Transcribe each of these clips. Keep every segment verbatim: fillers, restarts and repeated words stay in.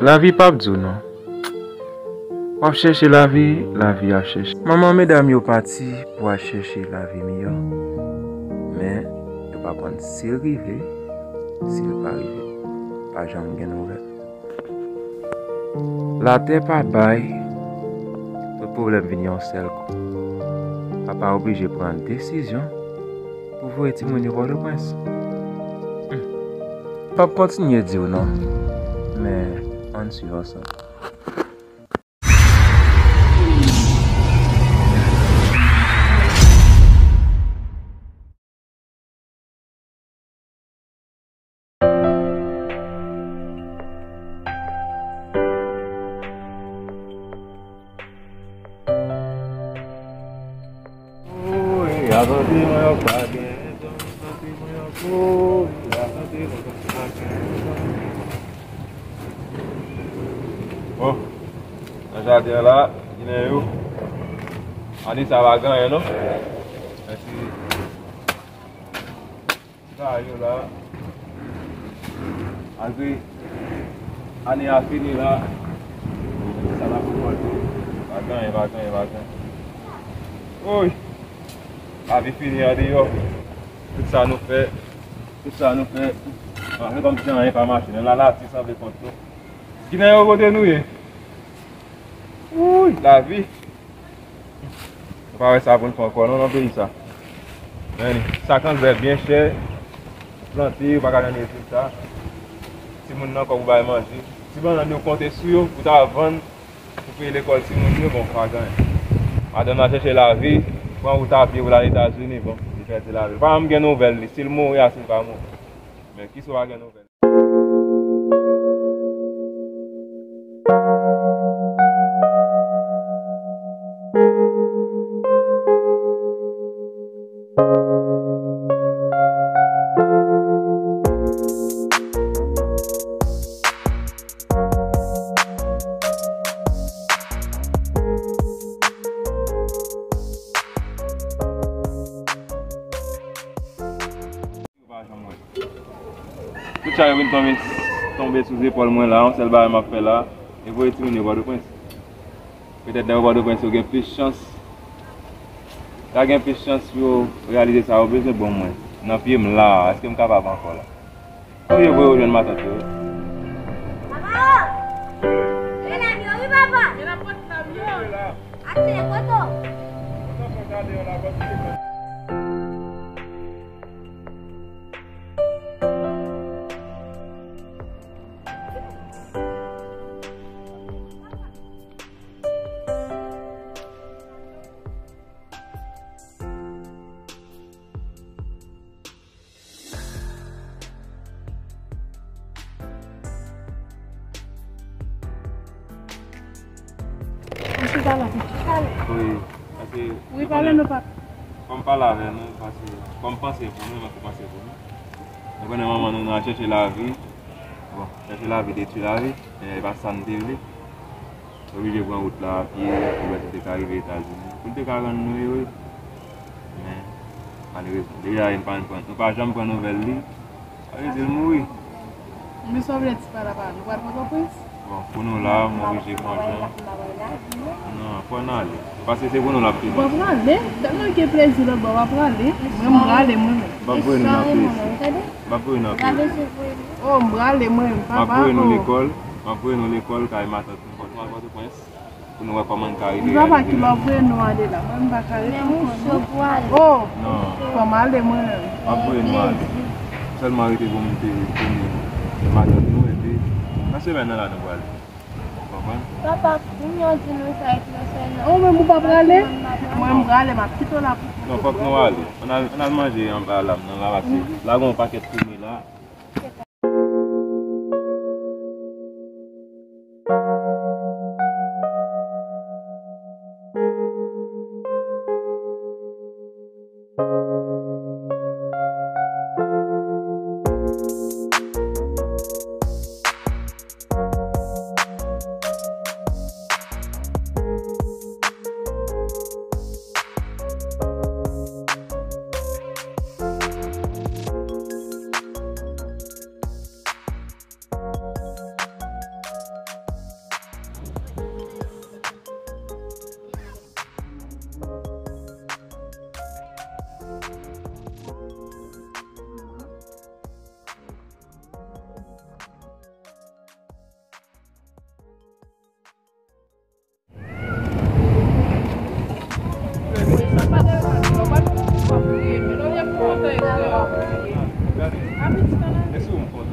Lavi p ap di w non. W ap chèche lavi, lavi ap chèche. Manman medam yo pati pou al chèche lavi miyò. Men, yo pa konn si l rive, si l pa rive. Pa janm gen nouvèl. Latè pa bay, tout pwoblèm vini yon sèl kou. Papa oblije pran desizyon pou voye timoun yo Pòtoprens. Hmm. M p ap kontinye di w non, men ann swiv ansanm. Oy, a tande mwen yo pa gen zòn, tande mwen yo kouri, a tande mwen yo pa gen zòn. Bon, nan jaden an la, ginen yo. Ane sa pa gen anyen non. Mèsi. Sa yo la. Malgre ane a fini la, sa n ap rekòlte. Pa gen anyen, pa gen anyen, pa gen anyen. Woy! Lavi fini andeyò. Tout sa nou fè, tout sa nou fè. Ah, se kòmsi anyen pa mache. Nan lalati sanble kont nou. Ginen yo kote nou ye? Woy, lavi. Nou pa wè sa pou n fè ankò non nan peyi sa. Men, sa kanzè byen chè. Plante, yo pa ka jwenn rezilta. Timoun nan ankò pou bay manje. Ti bannann yo konte sou yo pou ta vann, pou peye lekòl timoun yo, bon, pa gen anyen. Madanm nan chèche lavi, pran wout a pye pou l al Etazini, bon, li pèdi lavi l. Pa janm gen nouvèl li, si l mouri a, si l pa mouri. Men, kisa w a gen nouvèl? Tout chay yo vin tonbe, tonbe sou zepòl mwen la, yon sèl bagay m ap fè la, e voye timoun yo Pòtoprens. Petèt lè yo Pòtoprens yo gen plis chans, ta gen plis chans pou yo reyalize sa yo bezwen ban mwen. Nan pye m la, èske m kapab ankò la? Ou ye voye yo jwenn matant yo wi. Papa! Yo la yo wi papa! Yo la pot la yo. Achte poto! Ou chita la pou chita la. Wi, paske wi, pale nou pap. Fò m pale avè nou, paske fò m panse pou nou, men fò panse pou nou. Nou konnen manman nou nan chèche lavi. Bon, chèche lavi detwi lavi, men e pa sa n te vle. Oblije pran wout la a pye, pou wè si l te ka rive Etazini. Pou l te ka rann nou ewe. Men, malerezman, depi lè a nou pa, nou pa janm pran nouvèl li, sa vle di l mouri. Men sa w vle di pa la pa, nou pral Pòtoprens? Bon, pou nou la, m oblije pran jan. Non, fò n ale. Paske se pou nou l ap fini. W ap prale, tèlman gen plezi lòt bò, w ap prale. Mwen, m prale, mwen menm. M ap voye nou nan peyi. M ap voye nou nan peyi. Oh, m prale, mwen menm, papa. M ap voye nou lekòl, m ap voye nou lekòl, kay matant nou, Pòtoprens. Pou nou wè kòman n ka rive. Li pa pa ki m ap voye nou ale la. Mwen m pa ka rete ankò non. Oh! Non. Fò m ale mwen menm. M ap voye nou ale. Sèlman rete pou m te konnen matant nou epi nan semèn nan la nou prale. Ou konprann? Papa, pou m yon di nou sa e konsènan. Ou menm ou pa prale? Mwen m prale, m ap kite w la pou. Non, fòk nou ale. Ann al, ann al manje anba la, nan ravase. La gen yon pakèt fime la. Apeti kanal. Èske w konn?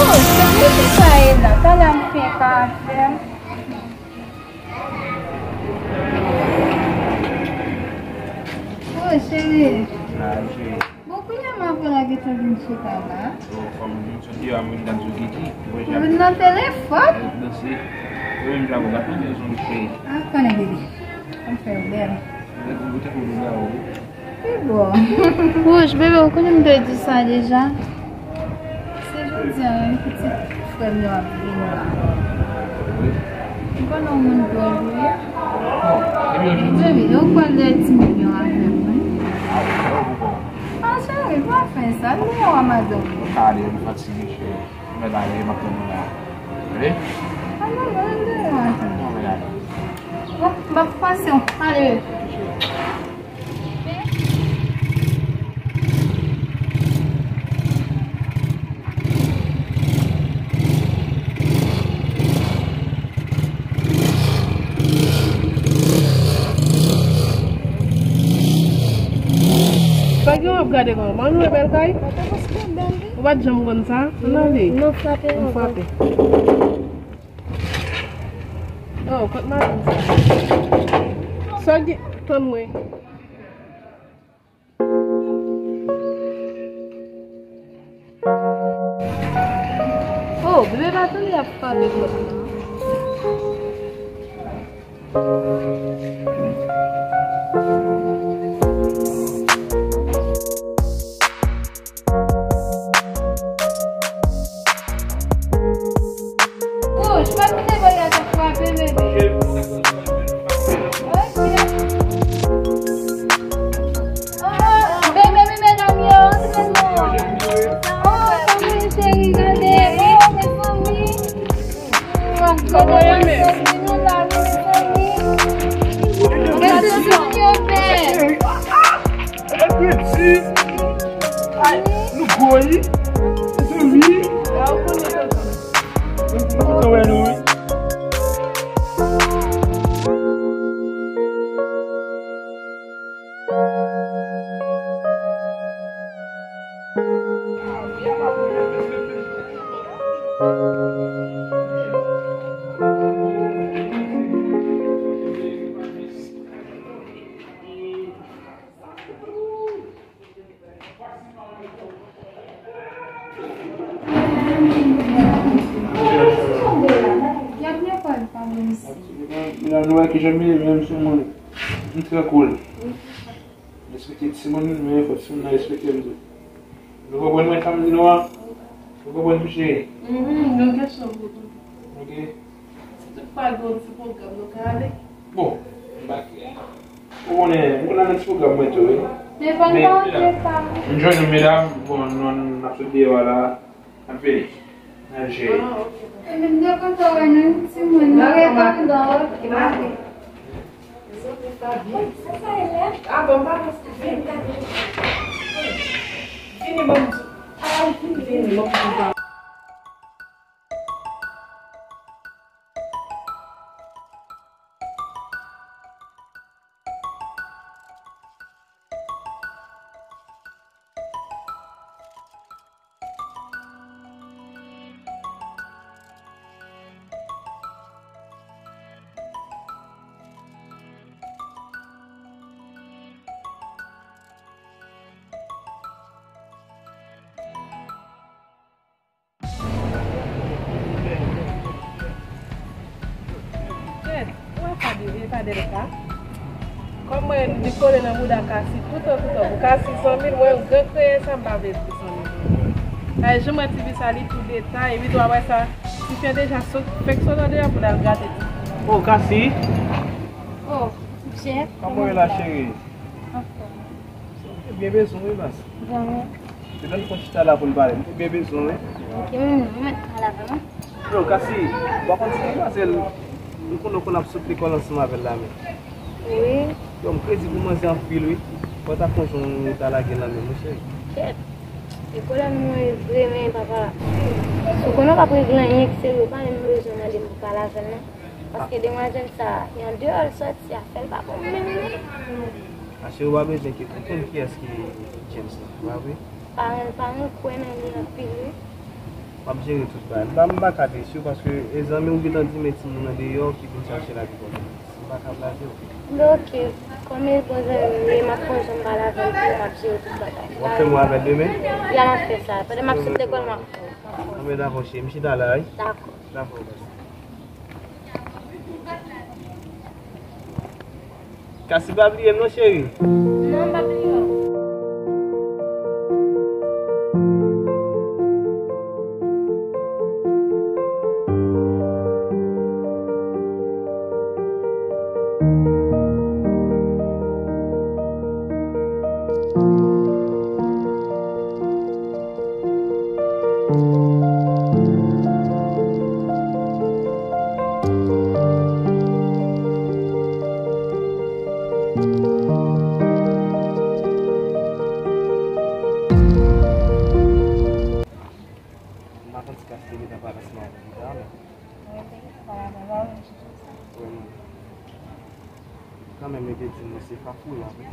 Oh, cheri, ki sa ye la? Talè a m fè ka fè. Oh, cheri. Bon, kounye a m avè w la gentan vin chita la. Bon, fanm, m soti a, m vin gad sou Kiki. Ou vin nan telefòn? Danse. Ou menm, Jabo, gad yon son cheri. Ah, konnen, bebe. Sa m fè w bèl. Gad yon bout tankou lougarou. Ki bò? Wouch, bebe, ou konnen m te di sa deja. Se jodi a menm pitit frè m yo ap vini la. M konnen yon moun dwòl ou ye. Ebyen, jodi a. Bebe, yo pral lè timoun yo avè mwen. Ah, cheri, pa fè sa. M deyò a madanm. Ou ka ale, m fatige, cheri. M mèt ale, m ap tann ou la. Tande? Ah, non, non, m deyò a tann. Non, men ale. Bon, m ap pase w. Ale. Sa gen w ap gade kòman? Ann wè bèl kay? Ou pa t janm konn sa? Ann ale. Non, frape. Ann frape. Oh, kot madanm sa? Sa gen, tann mwen. Oh, bebe pa tande y ap frape pòt la. Wouch, pa kite bagay sa frape, bebe. Ok. Oh, bebe, mi medam yo, antre non. Oh, fanmi, cheri, gade. Oh, mezanmi. Gade, mezanmi, nou la, wi, mezanmi. Mezanmi, yo bèl. Epi di, ay, nou gwo, wi. Mezanmi. M kontan wè nou, wi. Medam, nou wè kijan m ye, menm sou mwen. M trè cool. Respekte timoun, men fòk timoun nan respekte m tou. Nou konprann mwen sa m di nou an? Nou konprann tou cheri? Mhm, yon kesyon pou ou. Ok. Si tout fwa gen yon ti pwogram, nou ka ale? Bon, m pa kè. Ou konnen, m konn al nan ti pwogram mwen tou, wi. Men fò n pa antre ta. M jwenn nou, medam. Bon, nou, n ap sot deyò a la. N ap vini. N al jere. Ah, ok. E menm de kote w wè nou, timoun, nou reponn. Ok, m ale. Ah, bon, pa vin. Vini, ban m di. Vini, ban m di. Gade l ka. Kòm mwen, li kole nan bouda Kasi toutan, toutan. Pou Kasi zanmi l, mwen, yon gran kreyè sa, m pa vle di zanmi l. Ay, jan mwen ti fi sa, li tou detay, epi tou apre sa, ti fi an deja sot, fèk sot an deyò pou l al gate ti fi. Oh, Kasi! Oh, Jeff, kòman w ye la, cheri? Anfòm. Li byen bezwen w wi, mas. Bon. Li mèt fon chita la pou l pale. Li byen bezwen w wi. Ok, mwen, mwen mèt pale avè l, non? Yo, Kasi, w pa konn si demwazèl, m konnen w konn ap sot lekòl ansanm avè l la, men. Wi. Yo, m kredi pou manzè anpil, wi. Fò w ta konn jan w ta lage l nan men m, wi, cheri. Kèt. Lekòl la, mwen vre, men papa. Si w konnen w p ap regle anyen ki serye, w pa menm bezwen mande m pou pale avè l, non. Paske demwazèl sa, e andeyò l sòti, afè l pa bon menm, non. Achè, ou pa bezwen enkyete w, ou konn kiyès ki James la, pa vre? Paran l, paran l kwè nan li anpil, wi. M ap jere tout bagay. M pa, m pa ka desi w, paske e zanmi w gentan di men timoun andeyò ki vin chache lavi kòlè. M pa ka blaze w. Men oke, kòm e bon zanmi m ye, m ap konn jan m pale avè l pou m ap jere tout bagay. W ap fè mwen avè l demen? Ya, m ap fè sa. Pandan m ap sot lekòl, m ap fè l. Anben dakò, cheri, m chita la, wi. Dakò. Dakò, baz. Kasi pa bliye m non, cheri. Non, m pa bliye w. M pa konn si Kasi te gentan pale ansanm avèk li la, men. Wi, te gentan pale avè l, w a wè m chèche sa. Wi, men. Kanmenm, li te di m se Fafou la, wi.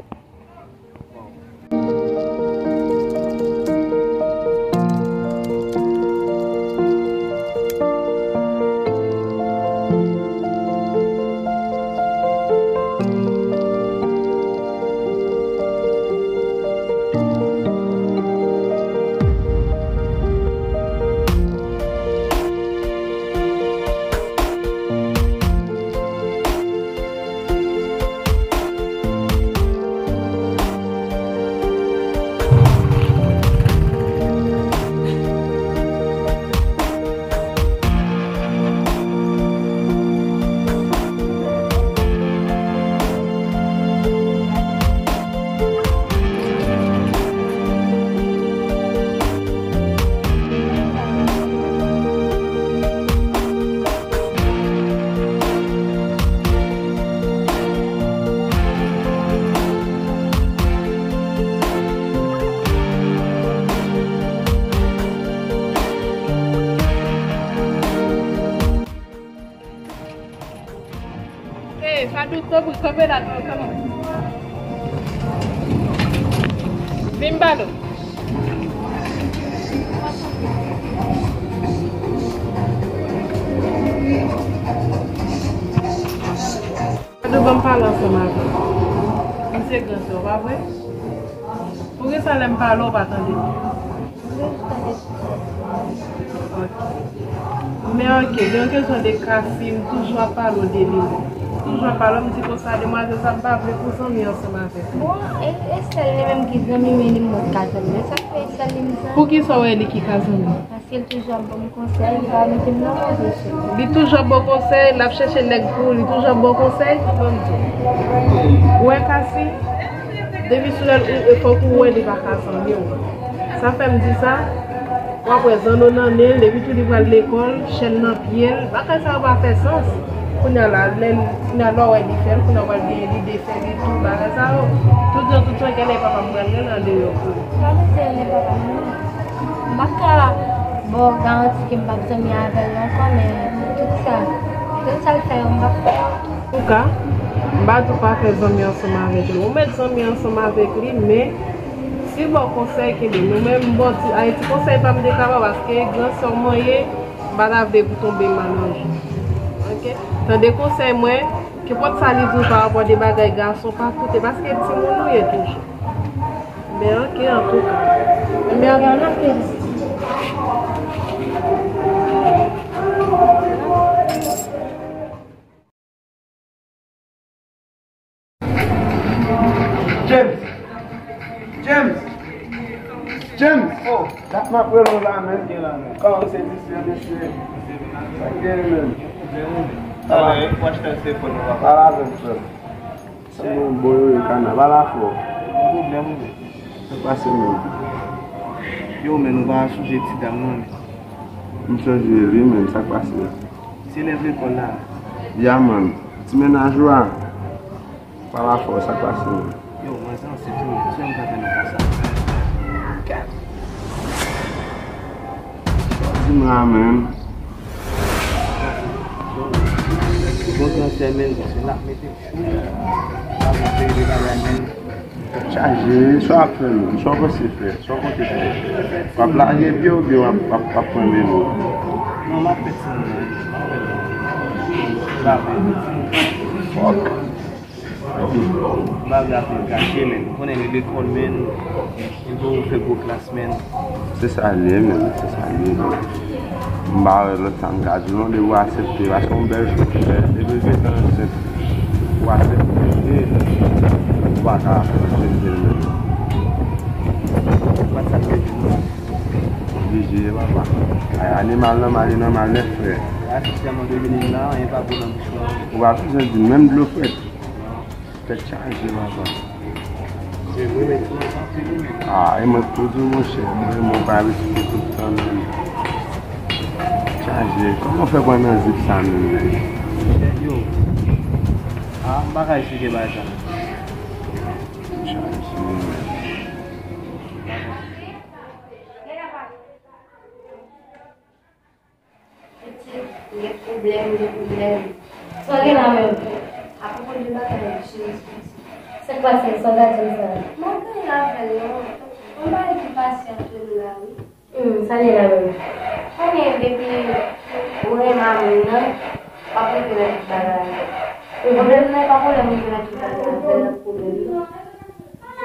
Hey, Fadou, tanpri, kanpe la, non, kanpe. Vin ba nou. Fadou, ban m pale ansanm avè w. M se gran sè w, pa vre? Poukisa lè m pale w pa tande? Ok. Men ok, gen yon kesyon de Kasi, m toujou ap pale w de li. Toujou ap pale w, m di konsa, demwazèl sa, m pa vle pou zanmi ansanm avèk li. Bon, e, e sèl li menm ki zanmi, men li m wè k ka zanmi. Sa k fè e sèl li m zanmi? Poukisa w wè li ki ka zanmi? Paske l toujou ap ban m konsèy, li pa mete m nan move chemen. Li toujou ap ba w konsèy, l ap chèche nèg pou ou, li toujou ap ba w konsèy? Ban m di w. Ou wè Kasi, depi sou lè l, ou, fòk ou wè li pa ka zanmi w. Sa fè m di sa, w ap wè zanno nan nen l, depi tou li pral lekòl, chèn nan pye l, bagay sa yo pa fè sans. Kounye a la, lè l, kounye a lè w wè li fè l, kounye a w pral genyen lide fè li tou, bagay sa yo. Tout jan, tout jan, genlè papa m pral rele andeyò pou li. Pa mete rele papa m non. M p ap ka ba w garanti ke m p ap zanmi avè l ankò, men tout sa, tout sa l fè yo, m p ap fè yo tou. Antouka, m pa di w pa fè zanmi ansanm avèk li. Ou mèt zanmi ansanm avèk li, men si l ba w konsèy, kenbe. Nou menm, m ba w ti, ay, ti konsèy pa m te ka ba w, paske gran sè w mwen ye, m pa ta vle pou tonbe mal nan jou. Ok? Tande konsèy mwen, kenpòt sa li di w pa rapò de bagay gason, pa koute, paske timoun nou ye toujou. Ben, ok, antouka. Ebyen, ok, ann ap fè sa. M ap rele w la, men. Kòman se misye, mesye? Sa k gen, men? Pale avè m, frè m. Sa mwen bon yo, e kana, pale afè w. Sa k pase, men? Yo, men, nou pa sonje ti dam nan, men. M sonje li, men, sa k pase? Se lèv lekòl la. Ya, man. Ti mennaj ou a? Pale afè w, sa k pase, men? Yo, mwen se yon sèl moun, se yon gade nan kasa. Di m la, men. Bon transfè, men, paske l ap mete chou. L ap mete de bagay, men. Tèt chaje, sa w ap fè, men? Sa w panse fè? Sa w konte fè? W ap lage pye oubyen w ap, w ap, w ap pran velo? Non, m ap fè ti moun nan, m ap fè l. Fòk. M pa vle ap vin kache, men. Ou konnen li lekòl, men. Li pou fè gwo klas, men. Se sa l ye, men. Se sa l ye, men. M pa wè lòt sa m ka di w, non, depi w aksepte. Paske yon bèl jou ki fè, depi l gentan ansent, ou aksepte, ou pa ka chanje l, men. Ou pa sa k vle di, non. Oblije, papa. Ay, animal nòmal, li nòmal nèt, frè. Asistè mwen de vini la, anyen pa bon nan bouch mwen. Ou pa bezwen di menm dlo frèt. Tèt chaje, papa. Se vre, men ti mwen santi li, men. Ah, e mwen k tou di w, monchè. Mwen, mwen pa retire tout tan, men. Chaje. Kòman w fè pran nan zip sa, menm, men? Yo. Ah, m pa ka esplike bagay sa. Chaje, men. Pitit, gen pwoblèm, gen pwoblèm. Sa gen la menm? Apwopo de bagay la, cheri, pitit. Sa k pase? Sa w gade sa? M ap gade avè l, non. Yon bagay ki pase ant nou la, wi. Hmm, sa gen la menm? Konnen depi ou renmen moun nan, w ap rive nan tout bagay. Mhm. Pwoblèm nan, e pa pwoblèm ou rive nan tout bagay, avè l nan pwoblèm.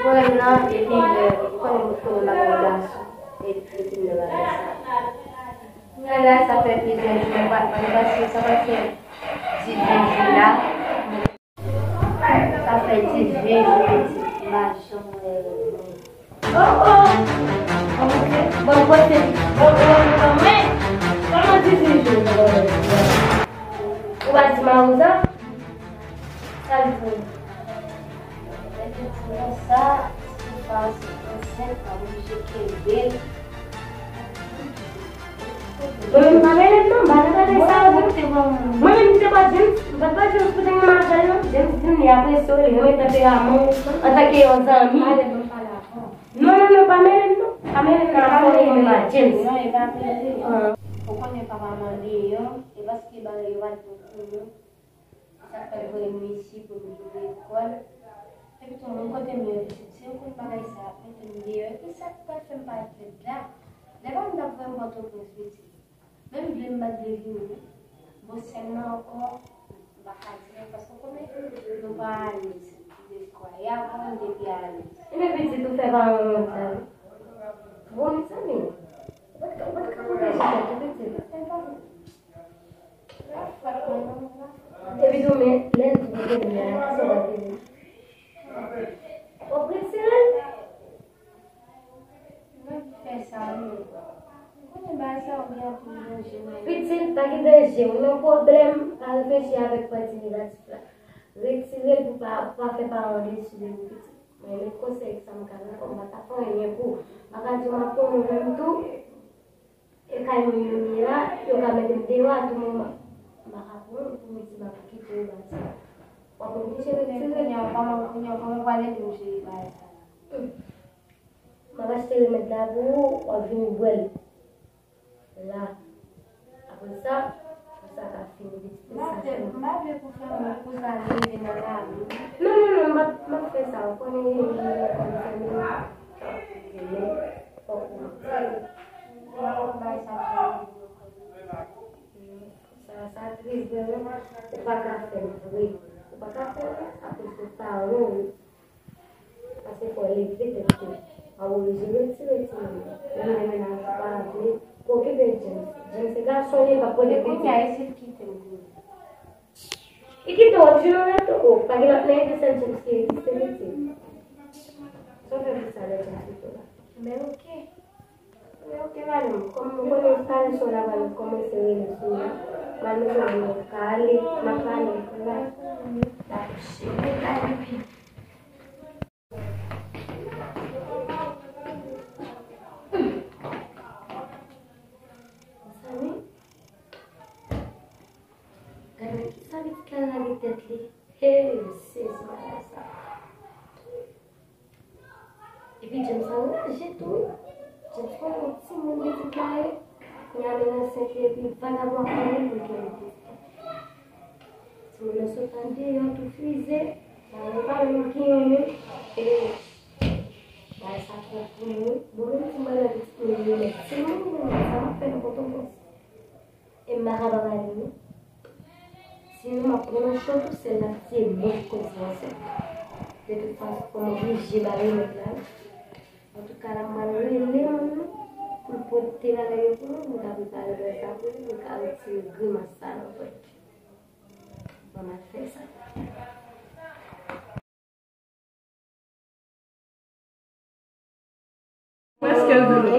Pwoblèm nan, depi lè, ou konnen mwen konnen bagay gason, e depi nan bagay sa. Kounye a la, sa fè plizyè jou, mwen pa, mwen pa si sa pa fè dizuit jou la. Sa fè dizuit jou, pitit, m pa janm wè l. Oh, oh! Bon, bon, se, bon, bon, bon, men, kòman dizuit jou? Ou pa di mari w sa? Sa l di? Mwen te di konsa, si pa se ansent, m ap oblije kenbe l. Mwen menm pa mele m non, m pa nan bagay sa yo. Mwen menm m te ba James, m pa t ba James pou te gen m avè l non. James di m li apresye w, li renmen tanperaman w antanke yon zanmi. Non, non, non, pa mele m non. Pa mele m nan afè w, mwen menm ak James. Non, e pa mele. Ou konnen papa m andeyò, e paske bagay yo pa t bon pou nou. Sa fè l voye m isi pou m vin lekòl. Epi tou, moun kote m ye, pitit, si yo konn bagay sa, y ap mete m deyò. Epi sa k pral fè m parèt lèd la, lè pa m t ap voye m Pòtoprens, pitit. Menm vle m pa t vle vini. Bon, sè m nan ankò, m pa ka di anyen, paske w konnen, nou pa alèz, m te kwè. E avan, m te pi alèz. Ebyen, pitit, ou fè paran w wont la, wi. Bon, mezanmi, ou pa t ka, ou pa t ka pwoteje tèt ou, pitit. Epi tou, men, lè l di w te vini a, kisa w pa te di? W ap retire l? Mwen ki fè sa, men. Konnen bagay sa yo gen anpil danje nan. Pitit, pa gen danje, ou nan pwoblèm, pa reflechi avèk pati negatif la. Retire l pou pa, pa fè paran w desi de ou, pitit. Mwen, men konsèy sa m ka ba w, m pa ta fè anyen pou ou. M pa ka di w m ap pran w menm tou. E kay moun yo m ye la, yo ka mete m deyò a tou moman. M pa ka pran w pou m di m ap kite w bati. W ap oblije retire. Kounye a, kòman, kounye a, kòman w pral ede m jere bagay sa la? Hmm. M ap achte remèd la pou ou, w ap vin bwè l. La. Apre sa, pou sa ka fini, pitit, sa fini. M pa vle pou fè moun pou sa rive nan lavi. Non, non, non, m ap, m ap fè sa. Ou konnen, m ap fè moun. Fòk ou Sa, sa tris vrèman, ou pa ka fè l vre. Ou pa ka fè l akoz de paran w. Paske fò w leve tèt ou. Pa oblije retire timoun nan. Menm lè mennaj ou pa vle, pou okipe James. James se gason li, l p ap pote pitit. Men kounye a, e si l kite m pou li. Li kite w, di nou rete, o, pa gen lòt nèg, se sèl James ki egziste, pitit. Sa w fè pou sa lè James kite w la? Men oke. Ok, madanm, kòm nou konnen sa leson la pral kòmanse rele sou la, m al mete w nan ka ale, m ap pale avèk ou la. Dakò, cheri, m al epi. Mezanmi, gade nan kisa pitit la lage tèt li. Hey, sezi bagay sa. Epi James anraje tou wi. James konn yon timoun pitit la ye. Kounye a menm ansent li epi vagabon ap konnen pou l kenbe pitit la. Timoun nan sot andeyò tou fize. Bagay yo pa menm genyen menm. E bagay sa twòp pou mwen wi. Bon, menm si m pa nan pitit mwen yo, men timoun mwen sa m ap fè nan Pòtoprens. E m pa ka pa pale non. Sinon, m ap pran nan cho tou sèl la, se mwen ki koz nan sèl. De tout fason, fò m oblije ba remèd la. Antouka, la m pral rele moun nan pou l pote bagay yo pou mwen, pou m ka prepare lè sa pou li, pou l ka retire grimas sa nan vant li. Ban m al fè sa. Prèske l vini.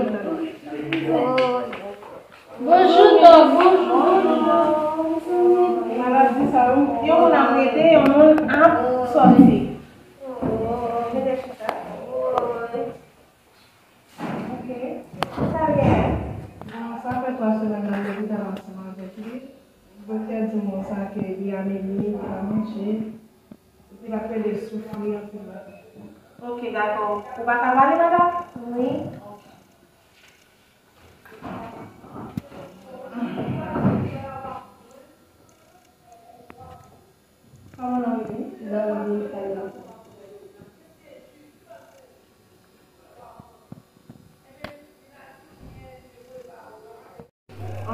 Bonjou, Dòk. Bonjou, bonjou. Maladi sa yo, yon moun ap rete, yon moun ap sòti. Mete chita. Ok. Sa l genyen? Bon, sa fè twa semèn nan lopital ansanm avèk li. Doktè di mwen sa ke li anemi, li pa manje. Epi l ap plede soufri anpil. Ok, dakò. Ou pa ka pale, madanm? Wi. Kòman w rele? Dorville Fayot.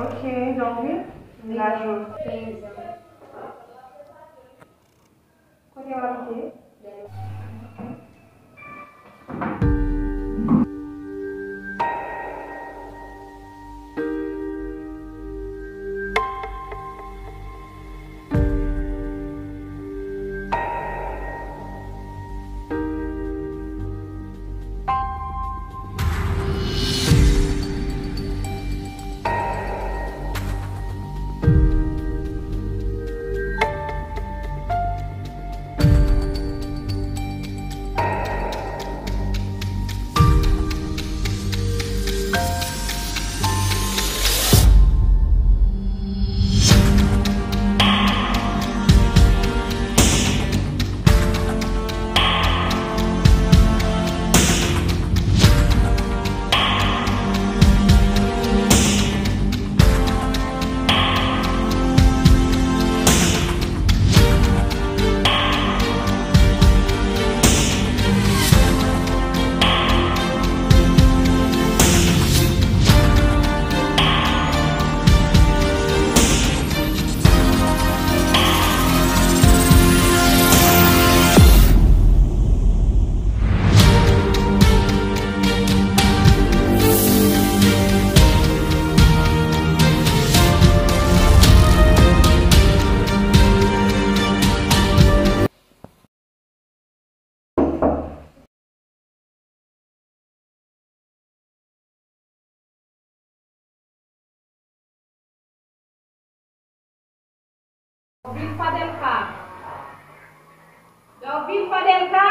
Ok, Dorville, laj ou? Kenz an. Kote w abite? Dorville Fadelka. Dorville Fadelka.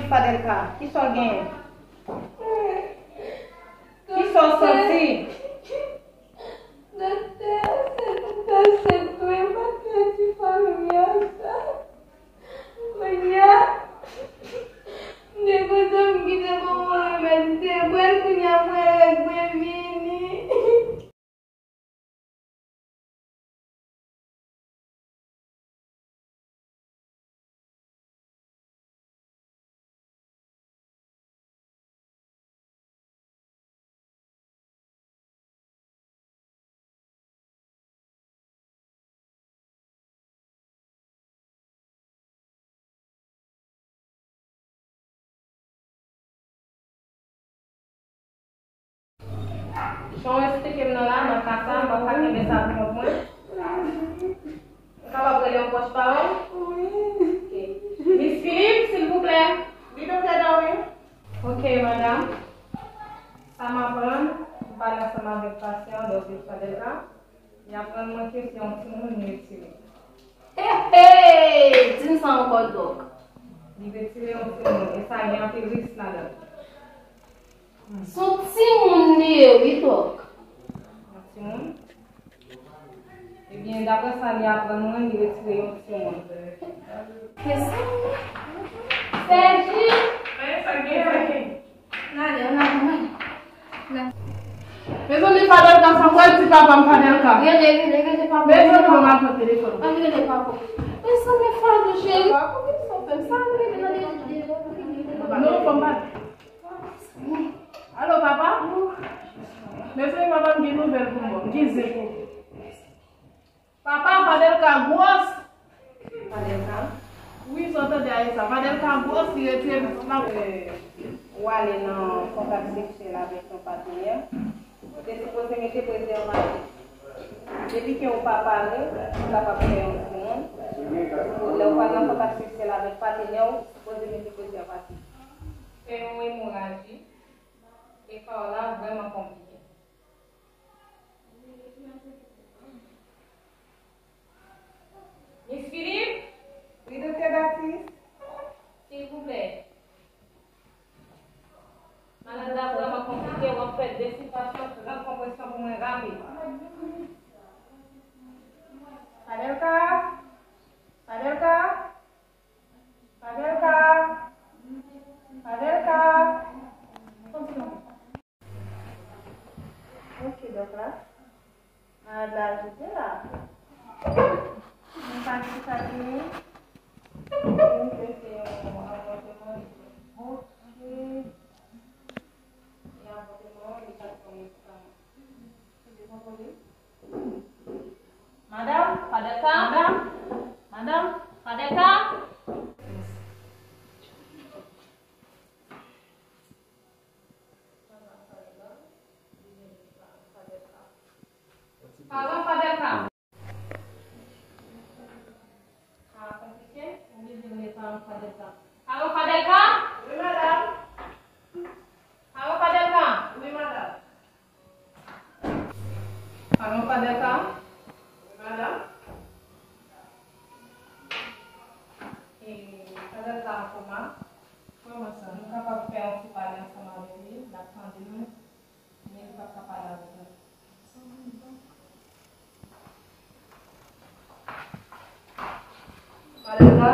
Fadelka, kisa w genyen? Kisa w santi? Doktè, se pou fè sèt mwen, m pa t fè ti fanmi m yo sa. Kounye a, m te kontan m kite bon remèd, m te bwè l, kounye a m wè règ mwen vini. Jan w eksplike m nan la, nan ka sa, m p ap ka kenbe sa pou kont mwen. M kapab rele yon pòch pawòl? Wi. Ok. Miss Philippe, silvouplè. Wi, Doktè Darwin. Ok, madanm. Sa m aprann, m pale ansanm avèk pasyan, Doktè Fadelka. Li aprann mwen ke se yon timoun li retire. Hey, hey! Di m sa ankò, Dòk. Li retire yon timoun, e sa gen anpil risk ladan l. Se yon timoun li ye, wi, Dòk. Yon timoun? Ebyen, daprè sa li aprann mwen, li retire yon timoun. Kisa? Sèji? Anyen, sa gen, sa gen. N ale, n ale, n ale. Mezanmi, Fadelka, sa m pral di papa m, Fadelka. Rele, rele, rele papa m. Mezanmi, ban m al pran telefòn. Ann rele papa. Mezanmi, Fadou cheri. Papa, poukisa w fè m sa? Ann rele nan de, de, de, de. Non, fò m pale. Alo, papa? Mezanmi, papa m gen nouvèl pou mwen. M gen zen pou ou. Papa, Fadelka gwòs. Fadelka? Wi, sa w tande a, e sa. Fadelka gwòs, li retire pitit la. Ou ale nan kontak seksyèl avèk yon patnè, ou te sipoze mete prezèvatif. Depi ke ou pa pare, ou kapab fè yon timoun. Lè ou pral nan kontak seksyèl avèk patnè w, ou sipoze mete prezèvatif. Fè yon emoraji, e ka w la vrèman konplike. Miss Philippe? Wi, Doktè Baptiste? Silvouplè. Malad la vrèman konplike, w ap fè desifrasyon trant konpresyon pou mwen rapid. Fadelka? Fadelka? Fadelka? Fadelka? Kontinye. Ok, dòk la. Malad la ajite la. Mwen pa di sa ki ye. Mwen se yon avòtman. Ok. E avòtman, li pa t yon medikaman. Madanm, Fadelka. Madanm, madanm, Fadelka. Paran Fadelka. Sa konplike, oblije rele paran Fadelka. Paran Fadelka? Wi, madanm. Paran Fadelka? Wi, madanm. Paran Fadelka? Wi, madanm. E, Fadelka an koma. Kòman sa? Nou kapab fè yon ti pale ansanm avèk li, l ap tande nou. Men li p ap ka pale avèk nou. Fadelka?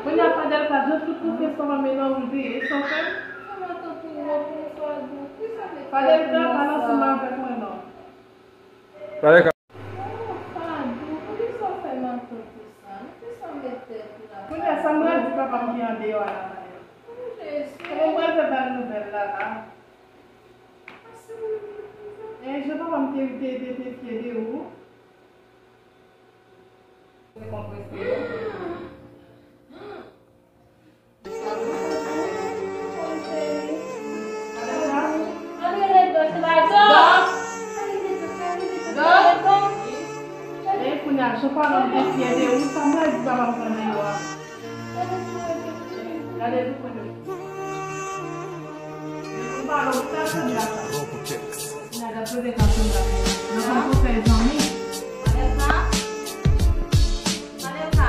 Kounye a Fadelka, jan tout konfyans papa m nan ou l te ye, sa w fè? Fadelka, pale ansanm avèk mwen non. Fadelka. Fadou, poukisa w fè matant ou sa? Nou te sanble tèt la. Kounye a, sa m pral di papa m ki andeyò a la, Fadou? O Jezi! Kòman m pral fè ba l nouvèl la, la? E, jan papa m te, te, te, te fye de ou. Te konprese yo. Dòk! Dòk! E kounye a, jan paran m te fye de ou, sa m pral di papa m nan deyò a? Gade tou kote. Depi m pale, ou ta tande a sa. Kounye a, gade kote ka fè la. Nan fè konsèy zanmi. Adèl sa? Padelka.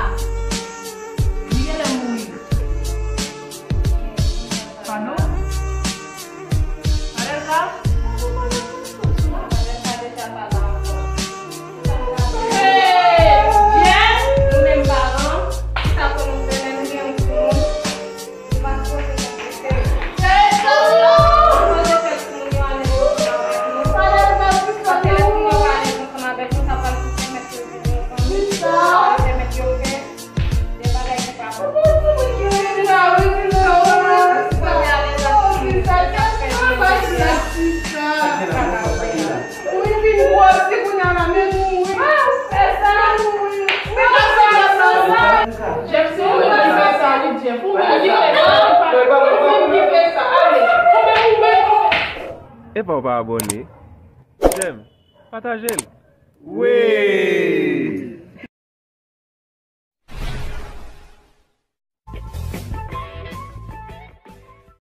Li genlè mouri. Pardon? Padelka? Padelka deja pa la ankò. Hey! Byen, nou menm paran, sa pou nou fè lè nou gen yon timoun? Nou pa sipoze konplike. Hey, Sandro! Nou sipoze fè timoun yo alèz ansanm avèk nou. Paske lè timoun yo pa alèz ansanm avèk Epa w pa abòne? Jèm, pataje l. Wi!